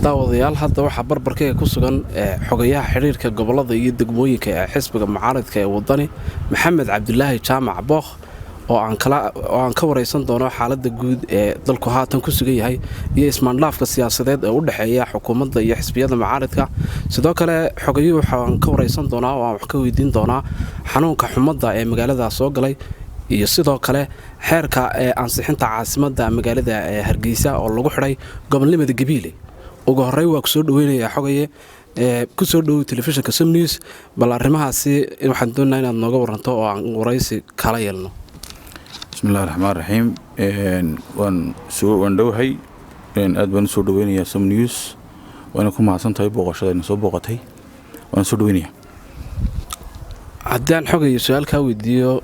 Daawadayaal, hadda waxaa barbarkayga ku sugan xogayaha xidhiirka gobolada iyo degmooyinka ee xisbiga mucaaridka ee Wadani, Maxamed Cabdilaahi Jaamac Bookh, oo aan ka waraysan doono xaaladda guud ee dalku haatan ku sugan yahay iyo ismaandhaafka siyaasadeed ee u dhexeeya xukuumadda iyo xisbiyada mucaaridka. Sidoo kale xogayuhu waxaan ka waraysan doonaa oo aan wax ka weydiin doonaa xanuunka xumadda ee magaalada soo galay iyo sidoo kale xeerka ee ansixinta caasimadda magaalada Hargeysa oo lagu xidhay gobolnimada Gabiile. Ugu horey waa kusoo dhaweynayaa xogaye, kusoo dhowow telefishinka Som News. Bal arrimahaasi waxaan doonaa inaad nooga waranto oo aan waraysi kala yeelno. Bismillahi raxmaan raxiim. Waan dhowahay, aad baan usoo dhaweynayaa Som News, waana ku mahadsan tahay booqashadayna soo booqatay, waana soo dhaweynaya. Haddii aan xogayo su-aal kaa weydiiyo,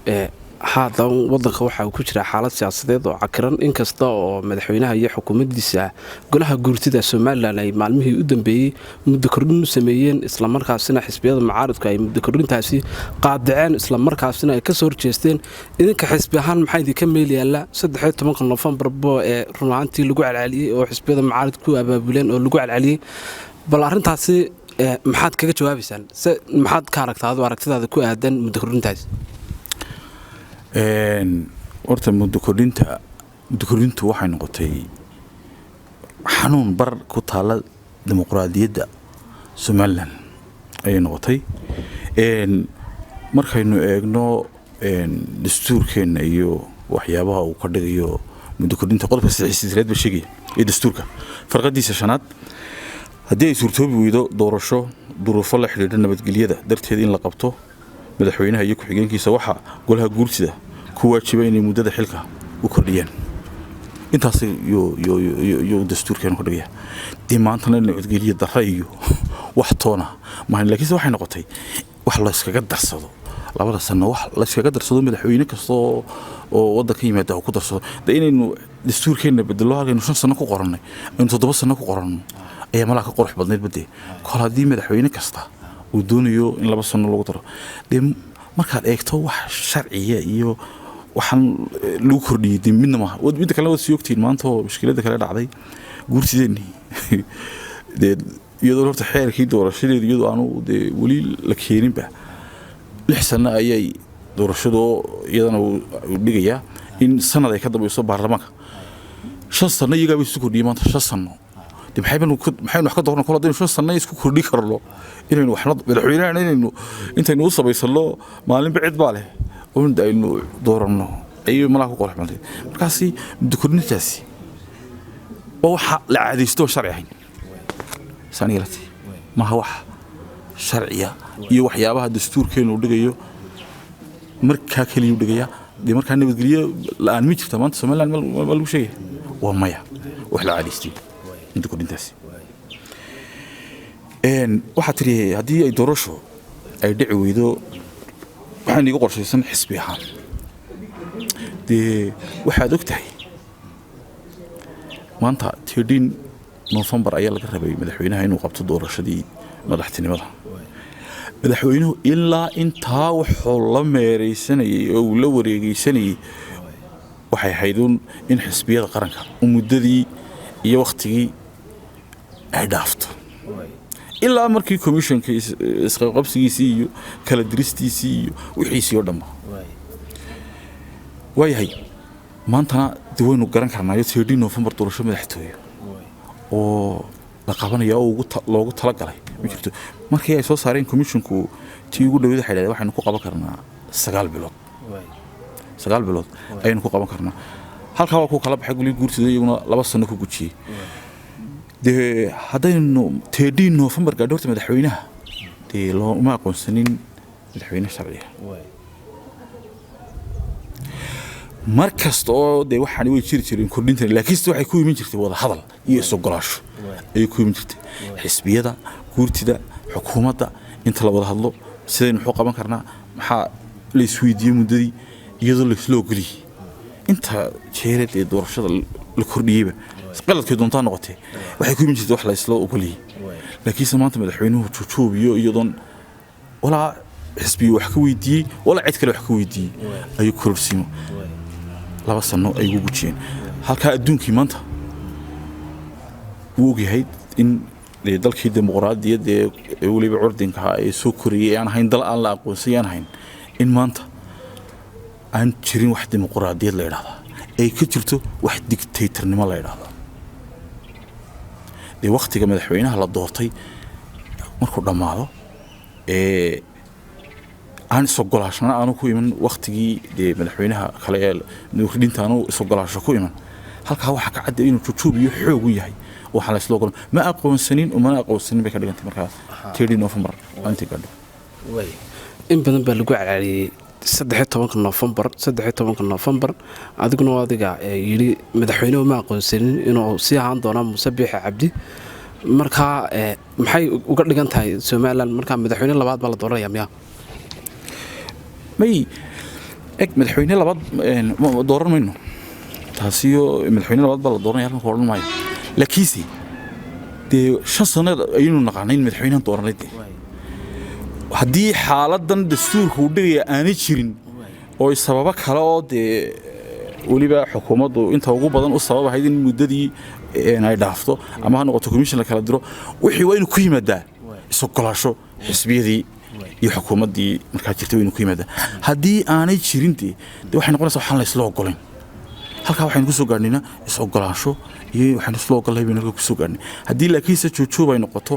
haatan wadanka waxa uu ku jira xaalad siyaasadeed oo cakiran, inkasta oo madaxweynaha iyo xukuumaddiisa golaha guurtida Somalilan ay maalmihii u dambeeyey muddo kordhin u sameeyeen, islamarkaasina xisbiyada mucaaridku ay muddo kordhintaasi qaadaceen, islamarkaasina ay kasoo horjeesteen. Idinka xisbi ahaan maxaa idinka meel yaalla 13-ka Nofembarbo ee run ahaantii lagu celceliyey oo xisbiyada mucaaridku ku abaabuleen oo lagu celceliyey? Bal arrintaasi maxaad kaga jawaabaysaan? Se maxaad ka aragtaa adu aragtidaada ku aadan muddo kordhintaasi? Horta muddo kordhintu waxay noqotay xanuun bar ku taalla dimuqraadiyadda Somalilan ayay noqotay. Markaynu eegno dastuurkeenna iyo waxyaabaha uu ka dhigayo muddo kordhinta, qodobka 83aad ba sheegaya ee dastuurka, farqadiisa shanaad: haddii ay suurtoobi weydo doorasho duruufo la xidhiidha nabadgelyada darteed in la qabto, madaxweynaha iyo ku-xigeenkiisa waxaa golaha guurtida ku waajiba inay muddada xilka u kordhiyaan. Intaas yuu dastuurkeenu ka dhigaya. Dee maantana nabadgelyo darra iyo wax toona mahan, laakiinse waxay noqotay wax layskaga darsado 2da sano, wax layskaga darsado madaxweyne kasta oo waddanka yimaada uu ku darsado. Dee inaynu dastuurkeenna bedelo, halkaynu 5 sano ku qorannay aynu 7 sano ku qoranno ayaa malaa ka qurux badnayd badee, kol haddii madaxweyne kasta uu doonayo in 2 sano lagu daro. Dee markaad eegto wax sharciya iyo waxaan lagu kordhiyey dee midna maaha. Midda kalena waad sii ogtihiin maanta oo mushkiladda kale dhacday guurtideennii, dee iyadoo horta xeerkii doorashadeedu iyadoo aanu dee weli la keeninba, 6 sano ayay doorashadoo iyadana uu dhigayaa in sanad ay ka dambayso baarlamaanka. 5 sano iyagaaba isu kordhiyey maanta, 5 sano. De maxaynu wax ka doorna kol haddaynu 5 sano isku kordhi karno? Inaynu waxna madaxweynahana inaynu intaynu u samaysanno maalinba cid baa leh oo aynu dooranno ayay malaha ku qurux badnayd. Markaasi muddo kordhintaasi waa waxa la caadaysto oo sharci ahayn saanigalati maaha, wax sharciya iyo waxyaabaha dastuurkeenu dhigayo markaa keliyuu dhigayaa. Dee markaa nabadgelyo la-aan ma jirta maanta Somaliland ma lagu sheegaya? Waa maya, wax la caadaystay muddo kordhintaasi. Waxaa tiri haddii ay doorasho ay dhici weydo waxaan iiga qorshaysan xisbi ahaan. Dee waxaad og tahay maanta 13 Novembar ayaa laga rabay madaxweynaha inuu qabto doorashadii madaxtinimada. Madaxweynuhu ilaa intaa wuxuu la meeraysanayay oo uu la wareegaysanayay waxay ahayd uun in xisbiyada qaranka muddadii iyo wakhtigii ay dhaafto, ilaa markii commissionka isqabqabsigiisii iyo kala diristiisii iyo wixiisii oo dhanba. Waayahay, maantana dee waynu garan karnaayo 13 Novembar doorasho madaxtooye oo la qabanaya oo loogu talagalay ma jirto. Markii ay soo saareen commissionku tii ugu dhaweyd, waxay dhahdeen waxaynu ku qaban karnaa 9 bilood, 9 bilood ayaynu ku qaban karnaa. Halkaa waa ku kala baxay gulihii guurtida, iyaguna 2 sano ku gujiyey. Dee haddaynu 13 Novembar gaadho, horta madaxweynaha dee looma aqoonsanin madaxweyne sharciga. Mar kasta oo dee waxaani way jiri jireen kordhintan, laakiinse waxay ku iman jirtay wada hadal iyo isogolaasho ayay ku iman jirtay xisbiyada, guurtida, xukuumadda. Inta la wada hadlo sidaynu muxuu qaban karnaa, maxaa la isweydiiyey muddadii iyadoo laisla ogoliyey. Inta jeereed ee doorashada la kordhiyeyba qaladkay doontaa noqotee, waxay ku iman jirtay wax la isla ogoliyey. Laakiinse maanta madaxweynuhu jujuubiyo iyadoon walaa xisbiyu wax ka weydiiyey walaa cid kale wax ka weydiiyey ayuu kororsiimo 2 sano ay ugu gujiyeen. Halkaa adduunkii maanta wuu ogyahay. In dalkii dimuqraadiyadda ee weliba curdinka ee soo koriyey aan ahayn dal aan la aqoonsay aan ahayn, in maanta aan jirin wax dimuqraadiyad la yidhahdaa, ay ka jirto wax dictatornimo la yidhahdaa. Dee waktiga madaxweynaha la doortay markuu dhammaado ee aan isogolaashana aanu ku iman, waktigii dee madaxweynaha kale ee kordhinta aanu isogolaasho ku iman, halkaa waxaa ka cadda inuu jujuub iyo xoog u yahay. Waxaa la isla ogolan ma aqoonsanin, umana aqoonsanin bay ka dhigantay. Markaa 30 November intii gaadho. In badan baa lagu celceliyey 13-ka Noofembar, 13-ka Noofembar. Adiguna adiga yidhi madaxweynuhu ma aqoonsanin inuu sii ahaan doonaa Muuse Biixi Cabdi. Markaa maxay uga dhigan tahay Somaliland? Markaa madaxweyne labaad baa la dooranaya miyaa? May, eg, madaxweyne labaad dooran mayno. Taasiyo madaxweyne labaad baa la dooranaya halkan ku odhan maayo, laakiinse dee 5 sano ayaynu naqaanay in madaxweynahan dooranay. Dee haddii xaaladan dastuurka uu dhigaya aanay jirin oo sababo kale oo dee weliba xukuumaddu inta ugu badan u sabab ahayd in muddadii ay dhaafto, ama ha noqoto commission la kala diro, wixii waa inuu ku yimaadaa isogolaasho xisbiyadii iyo xukuumaddii markaa jirtay, waa inuu ku yimaadaa. Haddii aanay jirin dee waxay noqonaysaa waxaan la isla ogolayn. Halkaa waxaynu ku soo gaadhnayna is-ogolaansho iyo waxaynu isla ogolahay baynu halkaa ku soo gaadhnay. Haddii laakiinse joojoob ay noqoto,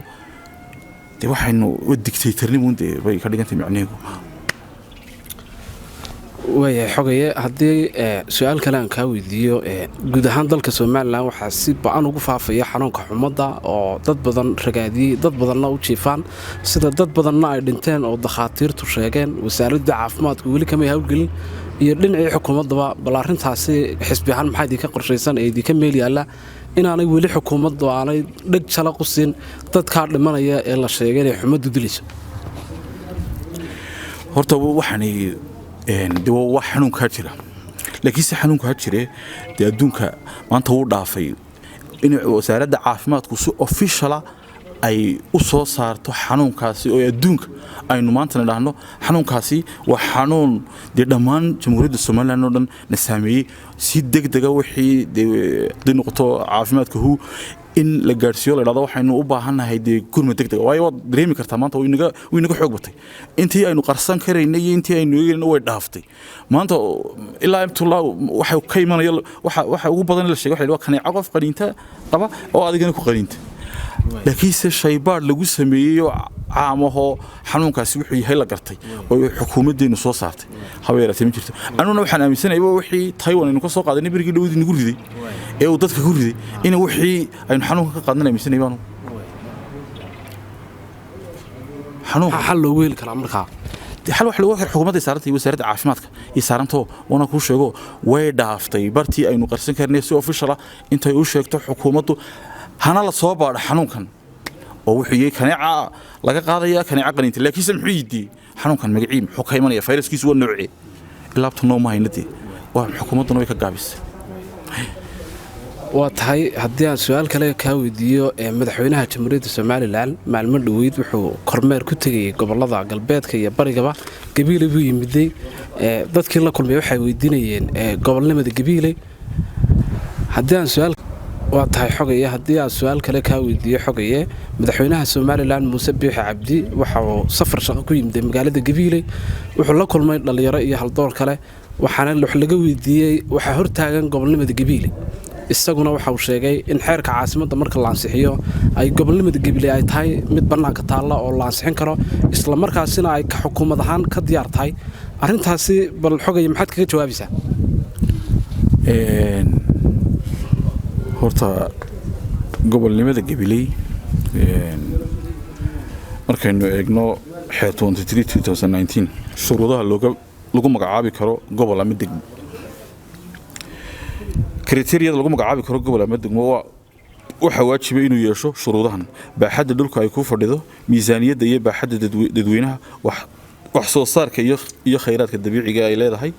dee waxaynu dictatornimun dee bay ka dhigantay micnaheedu. Waayahay xogaye, haddii su-aal kale aan kaa weydiiyo, guud ahaan dalka Somaliland waxaa si ba-an ugu faafaya xanuunka xumadda oo dad badan ragaadiyey, dad badanna u jiifaan, sida dad badanna ay dhinteen oo dakhaatiirtu sheegeen. Wasaaradda caafimaadku weli kamay howlgelin iyo dhinacii xukuumaddaba. Bal arrintaasi xisbi ahaan maxaa idinka qorshaysan ee idinka meel yaalla inaanay weli xukuumaddu aanay dheg jala u siin dadkaa dhimanaya ee la sheegay inay xumaddu dilayso? Horta waxaani de waa xanuunkaa jira, laakiinse xanuunkaa jire dee adduunka maanta wuu dhaafay in wasaaradda caafimaadku si official ah ay u soo saarto xanuunkaasi oo adduunka aynu maanta nidhaahno xanuunkaasi waa xanuun dee dhammaan Jamhuuriyadda Somaliland oo dhan na saameeyey, si degdega wixii dee haday noqoto caafimaadka hu in la gaadhsiiyo, la dhahdo waxaynu u baahannahay dee gurmad degdega. Waayo waad dareemi kartaa maanta way inaga xoog batay. Intii aynu qarsan karaynay iyo intii aynu eegaynay way dhaaftay maanta. Ilaa imtulaa waxa ka imanaya, waxa ugu badan la sheegay waxa waa kaneeco qof qaniinta qaba oo adigana ku qaniinta, laakiinse shaybaadh lagu sameeyey oo caam ahoo xanuunkaasi wuxuu yahay la gartay oo xukuumaddeennu soo saartay haba yaraatee ma jirto. Anuguna waxaan aaminsanahay wixii Taiwan aynu ka soo qaadanay berigii dhawadii nagu riday ee uu dadka ku riday in wixii aynu xanuunka ka qaadan aaminsanay baanu xanuun xal loogu heli karaa markaa. Xal wax loogu heli xukuumadda saarantay, wasaaradda caafimaadka iyo saarantoo wana kuu sheego way dhaaftay bartii aynu qarsan karnay. Si official ah intay u sheegto xukuumaddu hana la soo baadho xanuunkan oo wuxuu yahay, kaneeca laga qaadaya, kaneeca qaniinta, laakiinse muxuu yidii xanuunkan magacii, muxuu ka imanaya, fayraskiisu waa noocee, ilaabta noo ma hayna. Dee waa xukuumadduna way ka gaabisay. Waa tahay. Haddii aan su-aal kale kaa weydiiyo, madaxweynaha Jamhuuriyadda Somaliland maalmo dhoweyd wuxuu kormeer ku tegayay gobolada galbeedka iyo barigaba. Gabiiley buu yimiday. Dadkii la kulmay waxay weydiinayeen gobolnimada Gabiiley. Haddii aan su-aal waa tahay xogaye, haddii aan su-aal kale kaa weydiiyo xogaye, madaxweynaha Somaliland Muuse Biixi Cabdi waxa uu safar shaqo ku yimiday magaalada Gabiiley. Wuxuu la kulmay dhallinyaro iyo haldoor kale, waxaana wax laga weydiiyey waxaa hortaagan gobolnimada Gabiiley. Isaguna waxa uu sheegay in xeerka caasimadda marka la ansixiyo ay gobolnimada Gabiley ay tahay mid bannaanka taalla oo la ansixin karo, isla markaasina ay ka xukuumad ahaan ka diyaar tahay arrintaasi. Bal xogaya maxaad kaga jawaabaysaa? Horta gobolnimada Gabiley markaynu eegno xeer 23 shuruudaha looga lagu magacaabi karo gobol ama degmo, criteria-da lagu magacaabi karo gobol ama degmo, waa waxaa waajiba inuu yeesho shuruudahan: baaxadda dhulka ay ku fadhido, miisaaniyadda iyo baaxadda dadweynaha, wax soo saarka iyo khayraadka dabiiciga ay leedahay,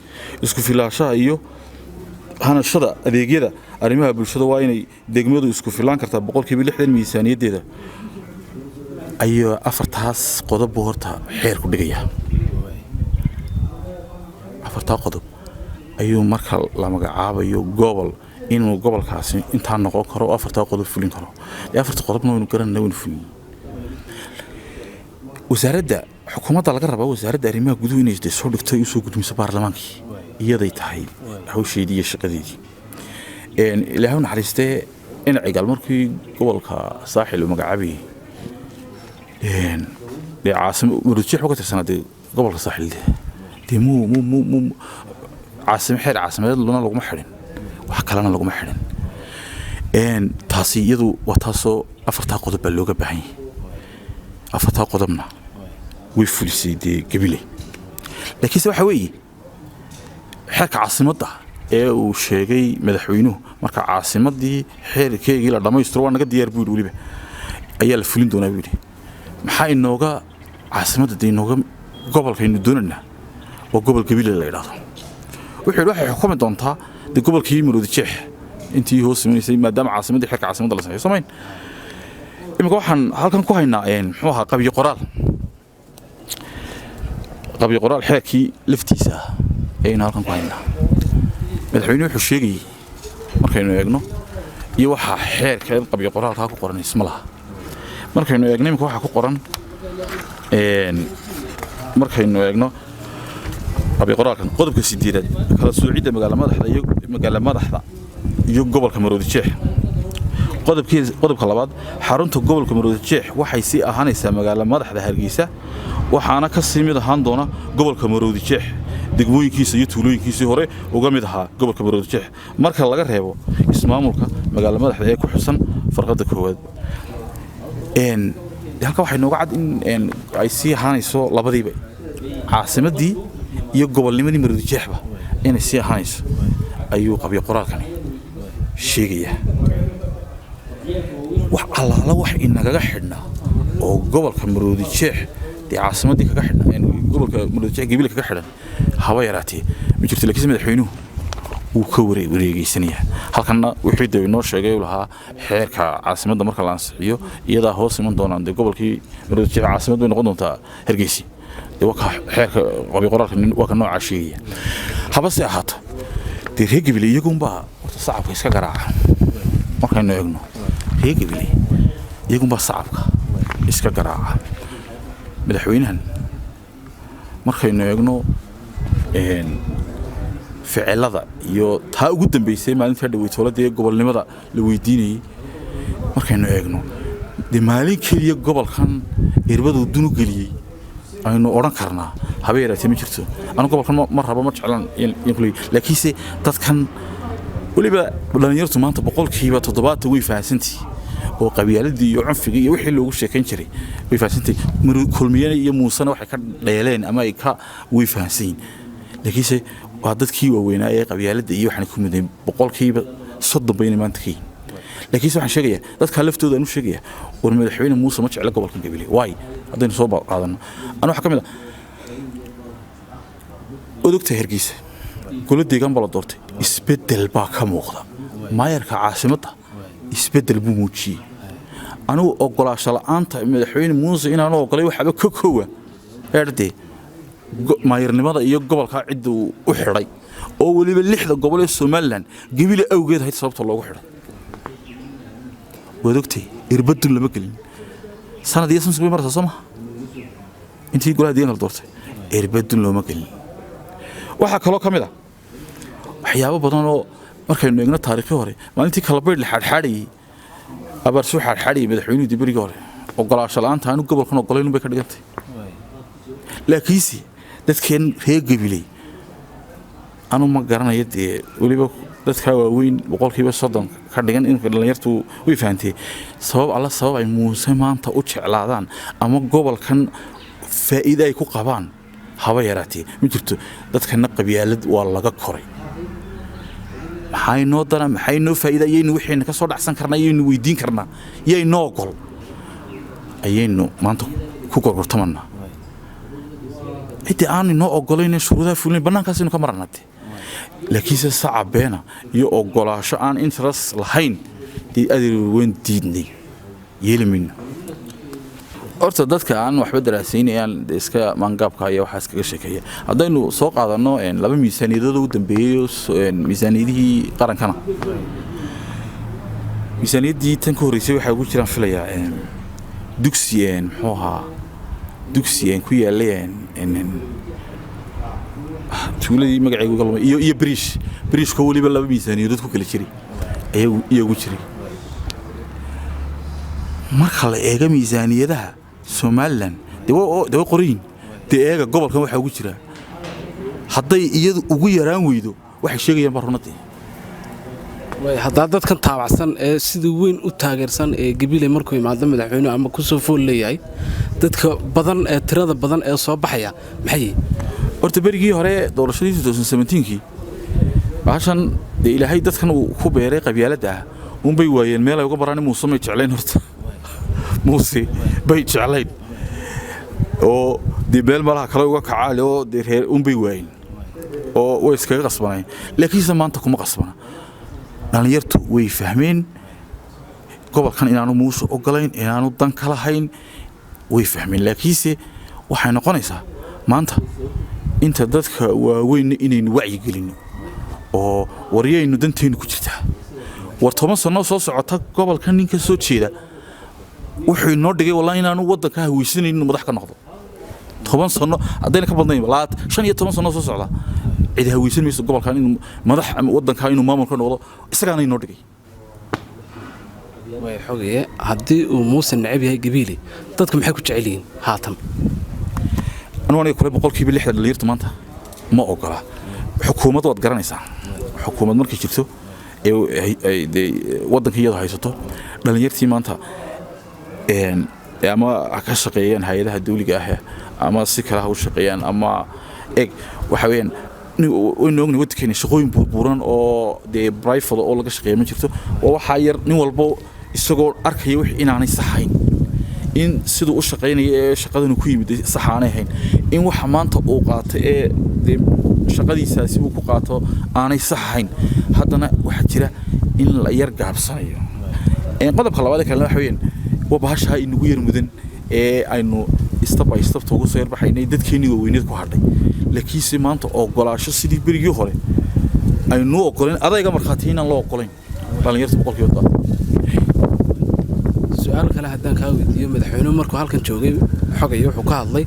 isku filaanshaha iyo hanashada adeegyada arrimaha bulshada. Waa inay degmadu isku filaan kartaa 60% miisaaniyaddeeda. Ayaa afartaas qodob buu horta xeer ku dhigayaa. Afartaa qodob ayuu marka la magacaabayo gobol Inuu gobolkaasi intaa noqon karo oo afartaa qodob fulin karo. Dee afarta qodobna waynu garanayna, waynu fulin. Wasaaradda xukuumadda laga rabaa, wasaaradda arrimaha guduhu, inay dee soo dhigto ay usoo gudbiso baarlamaankii. Iyaday tahay hawsheedii iyo shaqadeedii. Ilaahay u naxariistee, dhinacigaal markii gobolka Saaxil uu magacaabayay, dee caasimo Maroodijeex buu ka tirsanaa. Dee gobolka Saaxil dee muu caasimo xeer caasimadeed luna laguma xidhin, wax kalena laguma xidhin. Taasi iyadu waa taasoo afartaa qodob baa looga baahan yahay. Afartaa qodobna way fulisay dee Gabiley. Laakiinse waxa weeye xeerka caasimadda ee uu sheegay madaxweynuhu, marka caasimaddii xeerkeygii la dhammaystiro, waa naga diyaar buu yidhi, weliba ayaa la fulin doonaa buu yidhi. Maxaa inooga caasimadda dee inooga gobolkaynu doonaynaa waa gobol Gabiley la yidhaahdo. Wuxuu yidhi waxay xukumi doontaa dee gobolkii Maroodi Jeex intii hoos sameynaysay, maadaama caasimaddii xeerka caasimadda la sameeyo samayn. Iminka waxaan halkan ku haynaa muxuu ahaa, qabyo qoraal, qabyo qoraal xeerkii laftiisa ah ayaynu halkan ku haynaa. Madaxweynuhu wuxuu sheegayey markaynu eegno iyo waxaa xeerka qabyo qoraalkaa ku qoran isma laha. Markaynu eegno iminka waxaa ku qoran, markaynu eegno qabyo qoraalkan, qodobka 8aad, kala soocidda magaala madaxda iyo magaala madaxda iyo gobolka Maroodi Jeex. Qodobka labaad, xarunta gobolka Maroodi Jeex waxay sii ahaanaysaa magaala madaxda Hargeysa, waxaana ka sii mid ahaan doona gobolka Maroodi Jeex degmooyinkiisa iyo tuulooyinkiisii hore uga mid ahaa gobolka Maroodi Jeex, marka laga reebo ismaamulka magaala madaxda ee ku xusan farqadda koowaad. Halka waxay nooga cad in ay sii ahaanayso labadiiba, caasimaddii iyo gobolnimadii Maroodi Jeexba inay sii ahaanayso ayuu qabyo qoraalkani sheegayaa. Wax allaala wax inagaga xidhnaa oo gobolka Maroodi Jeex dee caasimaddii kaga xidhan, gobolka Maroodi Jeex Gabiley kaga xidhan, haba yaraatee ma jirto. Laakiinse madaxweynuhu wuu ka wareegeysanayaa. Halkanna wixii dee inoo sheegay uu lahaa xeerka caasimadda marka la ansixiyo iyadaa hoos iman doonaan dee gobolkii Maroodi Jeex, caasimad bay noqon doontaa Hargeysi. Dee waa ka xeerka qabyo qoraalka waa ka noocaa sheegaya. Habase ahaato, dee reer Gabiley iyagunbaa horta sacabka iska garaaca. Markaynu eegno reer Gabiley iyagunbaa sacabka iska garaaca madaxweynahan. Markaynu eegno ficilada iyo taa ugu dambeysay maalintaa dhaweytooladda ee gobolnimada la weydiinayey, markaynu eegno dee maalin keliya gobolkan irbaduu dunu geliyey aynu odhan karnaa haba yaraatee ma jirto. Anu gobolkan ma rabo, ma jeclan yaan kuleeyahay. Laakiinse dadkan, weliba dhallinyartu, maanta 70% way fahansantihi oo qabyaaladii iyo cunfigii iyo wixii loogu sheekayn jiray way fahansantihi. Kulmiyana iyo Muusena waxay ka dheeleen ama ay ka way fahansan yihiin. Laakiinse waa dadkii waaweynaa ee qabyaaladda iyo waxaan ku mudayn 30% bayna maanta ka yihiin. Laakiinse waxaan sheegayaa dadkaa laftooda aan u sheegayaa, war madaxweyne Muuse ma jecla gobolkan Gabiley. Waay haddaynu soo qaadano, anu waxaa ka mid ah odogta Hargeysa golo deegaan baa la doortay, isbeddel baa ka muuqda. Maayarka caasimadda isbeddel buu muujiyey. Anigu ogolaasho la'aanta madaxweyne Muuse inaanu ogolay waxaaba ka koowa eerdee maayarnimada iyo gobolkaa cidda uu u xidhay, oo weliba lixda gobol ee Somaliland Gebile awgeed ahayd sababta loogu xidhay. Waad ogtay, irbadun lama gelin. Sanad iyo samsig bay maraysaa, soo maha? Intii golaha deegaanka la doortay irbadun looma gelin. Waxaa kaloo ka mid ah waxyaabo badan oo markaynu eegno taariikhii hore, maalintii kalabaydh la xaadxaadhayey, abaarsuu xaadxaadhayay madaxweynuhu dee berigii hore. Ogolaasho la'aanta aanu gobolkan ogolayn bay ka dhigantay. Laakiinse dadkeen reer Gabiley anu ma garanayo dee, weliba dadkaa waaweyn 30% ka dhigan inka dhallinyartu way fahantee sabab alla sabab ay Muuse maanta u jeclaadaan ama gobolkan faa'iide ay ku qabaan haba yaraatee ma jirto. Dadkana qabyaalad waa laga koray. Maxaa inoo dana, maxaa inoo faa'iida, ayaynu wixiina ka soo dhacsan karnaa, ayaynu weydiin karnaa, yaynoo ogol ayaynu maanta ku gorgortamanaa. Ciddii aan inoo ogolayn shuruudaha fulinayn bannaankaasaynu ka marannaa dee. Laakiinse saca beena iyo ogolaasho aan interest lahayn dee adeer waan diidnay, yeeli mayno. Horta dadka aan waxba daraasaynayaan iska maangaabka ayaa waxaa iskaga sheekeeya. Haddaynu soo qaadanno laba miisaaniyadood ugu dambeeyey, miisaaniyadihii qarankana, miisaaniyaddii tan ka horreysay waxaa ugu jiraan filayaa dugsi, muxuu ahaa, dugsi ku yaallay tuuladii magaceegu iga lumay, iyo bridge, bridgekoo weliba laba miisaaniyadood ku kala jiray ayaa iya ugu jiray. Marka la eego miisaaniyadaha Somaliland, dee way qorayin, dee eega gobolkan waxaa ugu jira. Hadday iyadu ugu yaraan weydo, waxay sheegayaan baa runadii. Haddaa dadkan taabacsan ee sida weyn u taageersan ee Gabiley markuu imaado madaxweynuhu ama kusoo fool leeyahay, dadka badan ee tirada badan ee soo baxaya maxay? Horta berigii hore doorashadii 2017kii, bahashan dee Ilaahay dadkan uu ku beeray qabyaaladda ah unbay waayeen meel ay uga baraan. Muuse may jeclayn, horta Muuse bay jeclayn oo dee meel malaha kale uga kacaale oo dee reer unbay waayeen oo way iskaga qasbanayeen. Laakiinse maanta kuma qasbana. Dhallinyartu way fahmeen gobolkan inaanu Muuse ogolayn, inaanu dan ka lahayn way fahmeen. Laakiinse waxay noqonaysaa maanta inta dadka waaweynna inaynu wacyigelinno oo waryaynu danteennu ku jirtaa. War 10 sano soo socota gobolkan nin ka soo jeeda wuxuu inoo dhigay, wallahi inaanu waddanka haweysanayn inuu madax ka noqdo. 10 sano haddayna ka badnayn, 15 sano soo socda, cid haweysan mayso gobolkan inuu madax ama waddanka inuu maamul ka noqdo. Isagaana inoo dhigay. Way xogaye, haddii uu Muuse necab yahay Gabiile, dadku maxay ku jecel yihiin haatan? Aniga kule 60% dhalinyartu maanta ma ogola xukuumad. Waad garanaysaa, xukuumad markay jirto ee dee waddanka iyadoo haysato, dhalinyartii maanta ama ha ka shaqeeyaan hay-adaha dawliga ah ama si kale ha u shaqeeyaan ama eg waxa weeyaan, waynu ognahay waddankeena shaqooyin buurbuuran oo dee private oo laga shaqeeya ma jirto. Oo waxaa yar nin walbo isagoo arkaya wix inaanay saxayn, in siduu u shaqaynaya ee shaqadanu ku yimid sax aanay ahayn, in waxa maanta uu qaato ee dee shaqadiisaasi uu ku qaato aanay sax ahayn, haddana waxaa jira in la yar gaabsanayo. Qodobka labaad ee kalena waxa weeyaan waa bahashaa inagu yar mudan ee aynu step by step ugu soo yarbaxaynay, dadkeennii waaweyneed ku hadhay. Laakiinse maanta ogolaasho sidii berigii hore aynu ogolayn, adayga markhaati inaan loo ogolayn dhalinyarta 100%. Su-aal kale haddaan kaa weydiiyo, madaxweynuhu markuu halkan joogay, xogaya, wuxuu ka hadlay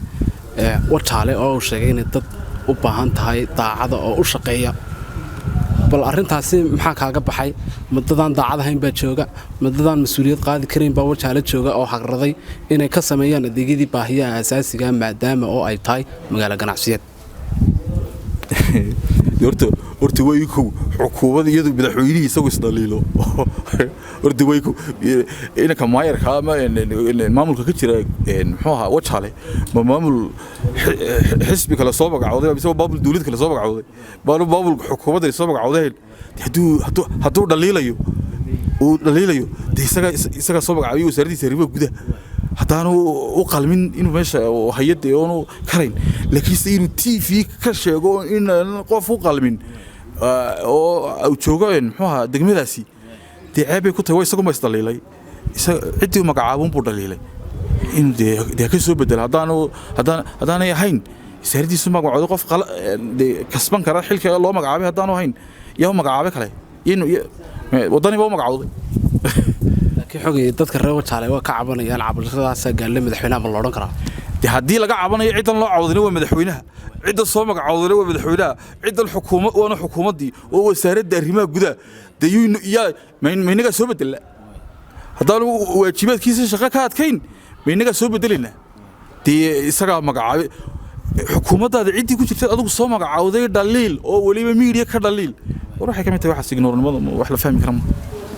Wajaale oo uu sheegay inay dad u baahan tahay daacada oo u shaqeeya. Bal arrintaasi maxaa kaaga baxay? Madadaan daacad ahayn baa jooga? Madadaan mas-uuliyad qaadi karayn baa Wajaale jooga oo hagraday inay ka sameeyaan adeegyadii baahiyaha asaasiga, maadaama oo ay tahay magaalo ganacsiyeed? Horta way kow xukuumad iyadu madaxweynihii isagu isdhaliilo. Horta way kow inanka maayarka ama maamulka ka jira, muxuu ahaa, Wajaale, ma maamul xisbi kale soo magacooday mise maamul dawlad kale soo magacooday? Maanu maamul xukuumadda soo magacooday. Hadduu dhaliilayo, uu dhaliilayo, dee isaga soo magacaabay wasaaraddiisa arrimaha gudaha, haddaanu u qalmin inuu meesha hay-adda oonu karayn. Laakiinse inuu TV ka sheego in qof u qalmin oo joogo, muxuu ahaa, degmadaasi, dee ceeb bay ku tahay. Waa isaguma isdhaliilay, ciddii magacaabun buu dhaliilay. Inuu dee ka soo bedelo haddaanu haddaan haddaanay ahayn wasaaraddiisu magacooday qof dee kasban kara xilka loo magacaabay haddaanu ahayn, yaa u magacaabay kale? Waddani baa u magacowday. Laakiin xogay, dadka reer Wajaale waa ka cabanayaan, cabashadaasaa gaalle madaxweynaha, ma la odhan karaa? Dee haddii laga cabanayo, ciddan loo cawdina waa madaxweynaha, ciddan soo magacowdana waa madaxweynaha, ciddan xukuumad waana xukuumaddii oo wasaaradda arrimaha gudaha. Dee yaa maynagaa soo bedela? Haddaanu waajibaadkiisa shaqo ka adkayn, maynagaa soo bedelaynaa? Dee isagaa magacaabay. Xukuumaddaada ciddii ku jirta adigu soo magacowday dhaliil oo weliba media ka dhaliil. War waxay ka mid tahay waxaas ignoornimada, wax la fahmi kara ma.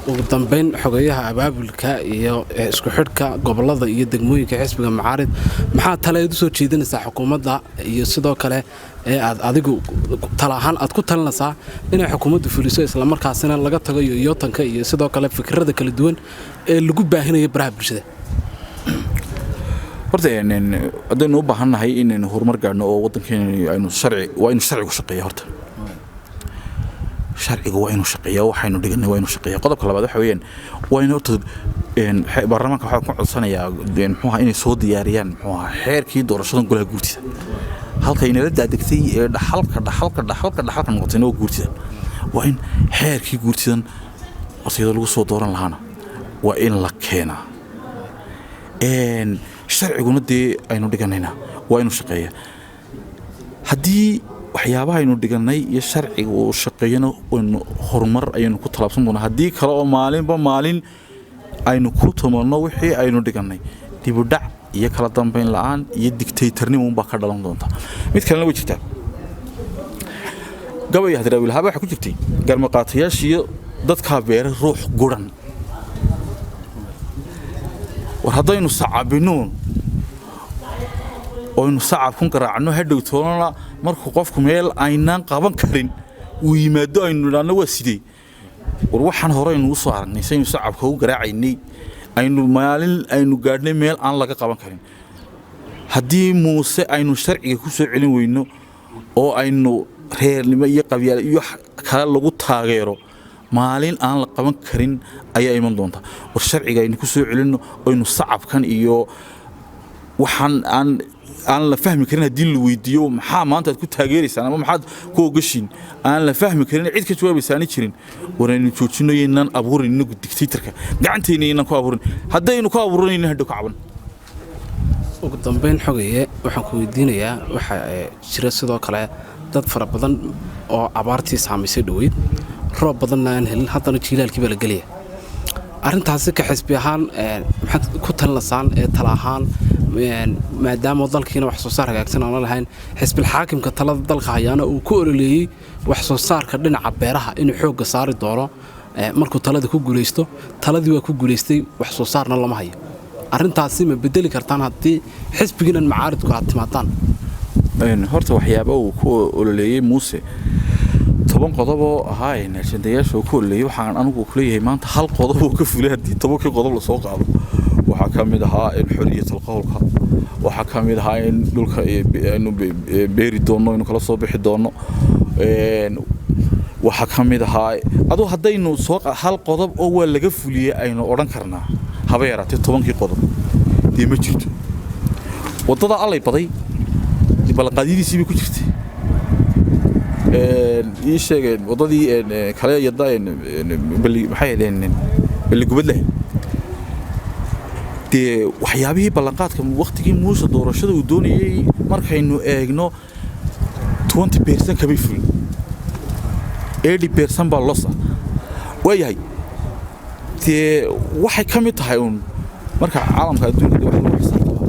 Ugu dambayn, xogeyaha abaabulka iyo isku xidhka gobolada iyo degmooyinka xisbiga mucaarid, maxaa tale aad u soo jeedinaysaa xukuumadda iyo sidoo kale ee aad adigu tala ahaan aad ku talinaysaa inay xukuumaddu fuliso, islamarkaasina laga tago yoyootanka iyo sidoo kale fikirada kala duwan ee lagu baahinayo baraha bulshada? Horta haddaynu u baahan nahay inaynu horumar gaadhno oo waddankeena aynu sharci, waa inu sharcigu shaqeeya. Horta Sharciga waa inuu shaqeeyaa, waxaynu dhiganay waa inuu shaqeeyaa. Qodobka labaad waxa weeyaan, waa in horta baarlamaanka waxaan ku codsanayaa, muxuu ahaa, inay soo diyaariyaan, muxuu ahaa, xeerkii doorashadan golaha guurtida. Halka inala daadegtay ee dhaxalka dhaxalka dhaxalka dhaxalka noqotayna waa guurtida. Waa in xeerkii guurtidan horta iyadoo lagu soo dooran lahaana waa in la keenaa. Sharciguna dee aynu dhiganaynaa waa inuu shaqeeya. Haddii waxyaabaha aynu dhiganay iyo sharciga uu shaqeeyana, waynu horumar ayaynu ku talaabsan doonaa. Haddii kale oo maalinba maalin aynu ku tumanno wixii aynu dhigannay, dibudhac iyo kala dambayn la'aan iyo digtaytarnimo unbaa ka dhalan doonta. Mid kalena way jirtaa. Gabay Hadraawilahaaba waxaa ku jirtay: garmaqaatayaashiiyo dadkaa beeray ruux guran. War haddaynu sacabinoon oynu sacab ku garaacno, hadhow toonana markuu qofku meel aynaan qaban karin uu yimaado, aynu idhaahno waa sidee? War waxaan horeynu u soo aragnay saynu sacabka u garaacaynay, aynu maalin aynu gaadhnay meel aan laga qaban karin. Haddii Muuse aynu sharciga ku soo celin weyno oo aynu reernimo iyo qabyaal iyo kale lagu taageero, maalin aan la qaban karin ayaa iman doonta. War sharciga aynu ku soo celinno, aynu sacabkan iyo waxaan aan la fahmi karin, haddii la weydiiyo maxaa maanta aad ku taageeraysaan ama maxaad ku ogashiin, aan la fahmi karin, cid ka jawaabaysaani jirin. War aynu joojino, yaynaan abuurin inagu dictatorka gacantayna, yaynaan ku abuurin. Haddaynu ku abuuranayna, hadhow ka caban. Ugu dambeyn, xogaye, waxaan ku weydiinayaa, waxaa jira sidoo kale dad fara badan oo abaartii saamaysay dhoweyd, roob badanna aan helin, haddana jiilaalkii baa la gelaya. Arrintaasi ka xisbi ahaan maxaad ku talinasaan ee tala ahaan, maadaama dalkiina wax soo saar hagaagsan aana lahayn, xisbilxaakimka talada dalka hayaana uu ku ololeeyey wax soo saarka dhinaca beeraha inuu xoogga saari doono markuu talada ku guulaysto? Taladii waa ku guulaystay, wax soo saarna lama hayo. Arrintaasi ma bedeli kartaan haddii xisbigiinan macaaridku aad timaadaan? Horta waxyaaba uu ku ololeeyey Muuse, 10 qodob oo ahaa ajandayaasha uu ku ololeeyey, waxaan anigu kuleeyahay maanta hal qodob oo ka fulay haddii 10kii qodob lasoo qaado. Waxaa ka mid ahaa in xorriyatul qowlka, waxaa ka mid ahaa in dhulka aynu beeri doonno, aynu kala soo bixi doonno, waxaa ka mid ahaa aduu haddaynu soo hal qodob oo waa laga fuliyey aynu odhan karnaa, haba yaraatee 10kii qodob dee ma jirto. Waddada Allay Baday ballanqaadyadiisii bay ku jirtay. Ii sheegeen waddadii kale yadda, maxay ahayd, Balligubadleh, dee waxyaabihii ballanqaadka waktigii Muuse doorashada uu doonayey markaynu eegno, 20% kamay fulin, 80% baa losa waayahay. Dee waxay ka mid tahay uun marka caalamka adduunka dee wax lagu xisaabtama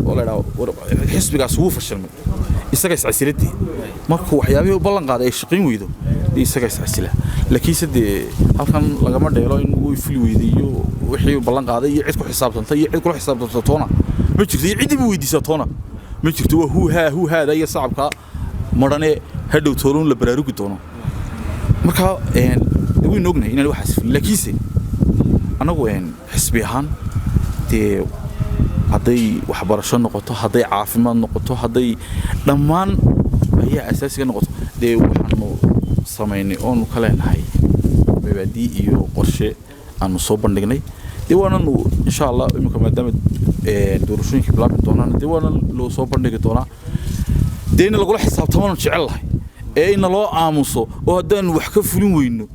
oo la idhaha xisbigaas wuu fashilmay, isaga iscasiladii markuu waxyaabihii u ballan qaaday ay shaqayn weydo, dee isaga iscasila. Laakiinse dee halkan lagama dheelo in uu fuli weyday iyo wixii uu ballan qaaday, iyo cid ku xisaabtantay iyo cid kula xisaabtanta toona ma jirto, iyo ciddii weydiisaa toona ma jirto. Waa huuhaa huuhaada iyo sacabka madhane hadhow tooluun la baraarugi doono. Marka waynu ognahay inaan waxaas fulin, laakiinse annagu xisbi ahaan dee hadday waxbarasho noqoto, hadday caafimaad noqoto, hadday dhammaan ayaa asaasiga noqoto, dee waxaanu samaynay oonu ka leenahay mabaadii iyo qorshe aanu soo bandhignay. Dee waananu insha Allah iminka maadaama doorashooyinkii bilaabmi doonaan, dee waana loo soo bandhigi doonaa. Dee in lagula xisaabtamanu jecel lahay ee in naloo aamuso oo haddaanu wax ka fulin weyno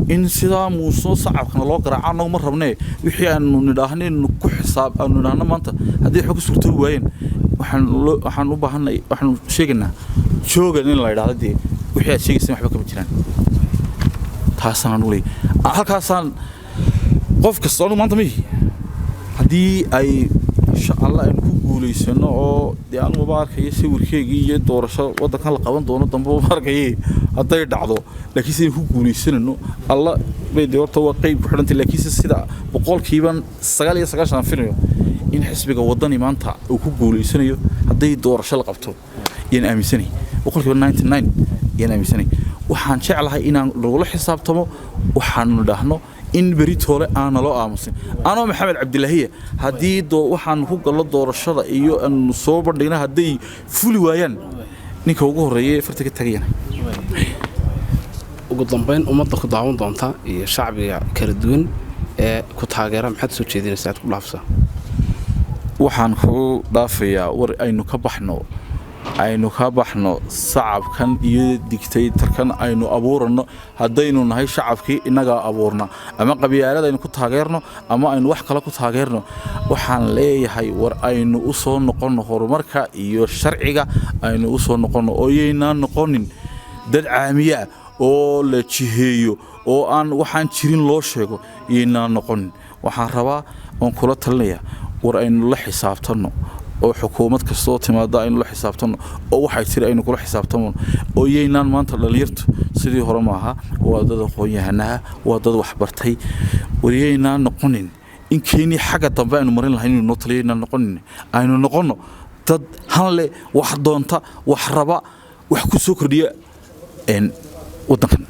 in sidaa muuso sacabkana loo garaaco annagu ma rabnee. Wixii aanu nidhaahnaynu ku xisaab aanu nidhaahno maanta haddii waxba ka suurtoobi waayeen, waxaan u baahanay, waxaanu sheegaynaa joogan in la idhaahdo dee wixii aad sheegayseen waxba kama jiraan. Taasaan anugu leeyahay, halkaasaan qof kasta anu maanta mihi. Haddii ay insha Allah aynu ku guulaysano oo dee anuguba arkaya sawirkeygii iyo doorasho waddankan la qaban doono dambe ma arkaye hadday dhacdo, laakiinse aynu ku guulaysanano alla bay dee horta waa qeyb ku xidhantay. Laakiinse sida 99% aan filayo in xisbiga Waddani maanta uu ku guulaysanayo hadday doorasho la qabto yaan aaminsanay, 99% yaan aaminsanay. Waxaan jeclahay inaan lagula xisaabtamo waxaanu dhahno, in beri toole aan naloo aamusin. Anoo Maxamed Cabdilaahiya, haddii waxaanu ku gallo doorashada iyo aanu soo bandhigna hadday fuli waayaan, ninka ugu horreeya ee farta ka tagayana. Ugu Ugu dambayn, ummadda ku daawan doonta iyo shacbiga kala duwan ee ku taageera, maxaad soo jeedinaysaa, aad ku dhaafsaa? Waxaan ku dhaafayaa, war aynu ka baxno, aynu ka baxno sacabkan iyo digtaytarkan aynu abuuranno. Haddaynu nahay shacabkii, innagaa abuurna, ama qabyaalad aynu ku taageerno ama aynu wax kale ku taageerno. Waxaan leeyahay, war aynu u soo noqonno horumarka iyo sharciga, aynu u soo noqonno, oo yaynaan noqonin dad caamiye ah oo la jiheeyo oo aan waxaan jirin loo sheego, yaynaan noqonin. Waxaan rabaa oon kula talinayaa, war aynu la xisaabtanno, oo xukuumad kastoo timaada aynu la xisaabtanno, oo waxay tiri aynu kula xisaabtanno, oo yaynaan maanta dhalinyartu sidii hore maaha, waa dad aqoon-yahanaha, waa dad waxbartay. War yaynaan noqonin in keenii xagga dambe aynu marin lahayn inuu noo taliyo, yaynaan noqonin. Aynu noqonno dad han leh, wax doonta, wax raba, wax ku soo kordhiya waddankan.